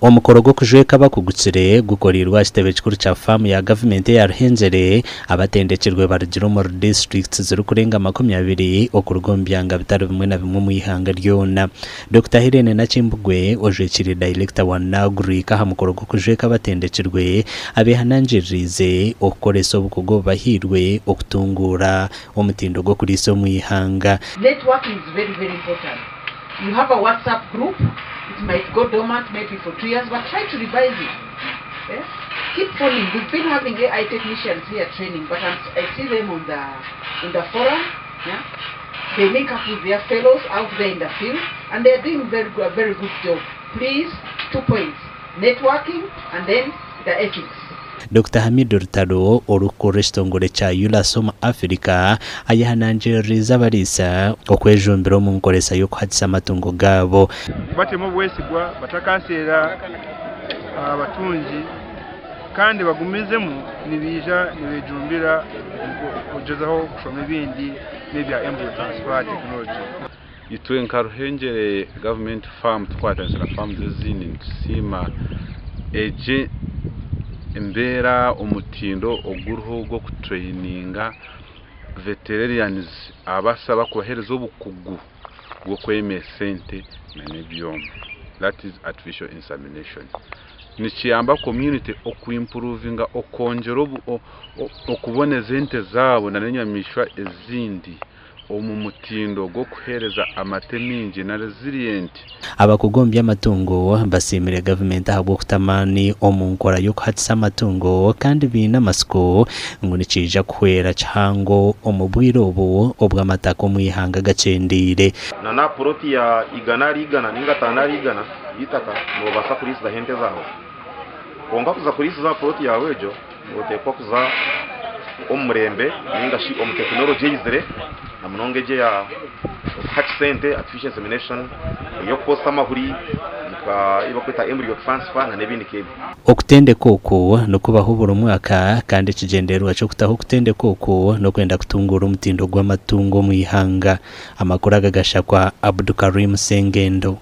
Omukoro gw'okujweka abakugukire gukoreirwe aha kitebe kikuru kya faamu ya gavumenti eya Ruhengyere. Abatendekirwe barugire omuri disiturikiti zirikurenga 20 okuruga omu byanga bitari bimwe na bimwe omu ihanga ryona. Dokita Hellen Nakimbugwe ojwekire dayirekita wa NAGRIC aha mukoro gw'okujweka abatendekirwe abehanangiririize okukoresa obukugu obubahairwe okutunguura omutindo gw'okuriisa omu ihanga. Networking is very very important. You have a WhatsApp group, it might go dormant maybe for 2 years, but try to revise it. Eh? Keep phoning. We've been having AI technicians here training, but I see them on the forum. Yeah? They link up with their fellows out there in the field, and they are doing a very good job. Please, two points: networking and then the ethics. Dr Hamidu Rutaro, orikukurira ekitongore kya URASOM Africa, ayehanangiririza abariisa okwejumbira omu nkoresa y'okuhatisa amatungo gaabo. Batemu obwesigwa, batakaseera abatungi, kandi bagumizemu nibiija nibejumbira kugyezaho kushoma ebindi n'ebya embryo transfer technology. Itwe nka Ruhengyere Government Farm, tukwatanisa na farms ezindi, nitusiima egi embeera, omutindo oguriho gw'okutraininga veterinarians abasa bakubaheereza obukugu bw'okwema esente n'ebyoma, that is artificial insemination. Nikiyamba community okuimprovinga, okwongyera okuboneza ente zaabo n'enyamaishwa ezindi omu mutindo gw'okuheereza amate mingi na resilient. Abakugu omu by'amatungo basiimire gavumenti ahabw'okuta amaani omu nkora y'okuhatisa amatungo, kandi baine amatsiko ngu nikiija kuhwera kihango omu bwire obu obw'amataka omu ihanga gakyendeire. Na puroti ya 100 ahari 100 ninga 50 ahari 100 y'itaka, nobaasa kuriisizaho ente zawe. Kwonka kuza kuriisiza puroti yawe egyo, noteekwa kuza omu murembe ninga shi omu tekinologi eyizire na munonga egyo eya okuhakisa ente, artificial insemination, ey'okukozesa amahuri nka ei bakweta embryo transfer, na n'ebindi nk'ebyo. Okutendeka oku nikubaho buri mwaka, kandi ekigyendererwa ky'okutaho okutendeka oku n'okwenda kutunguura omutindo gw'amatungo omu ihanga. Amakuru aga gashakwa Abdukarim Sengendo.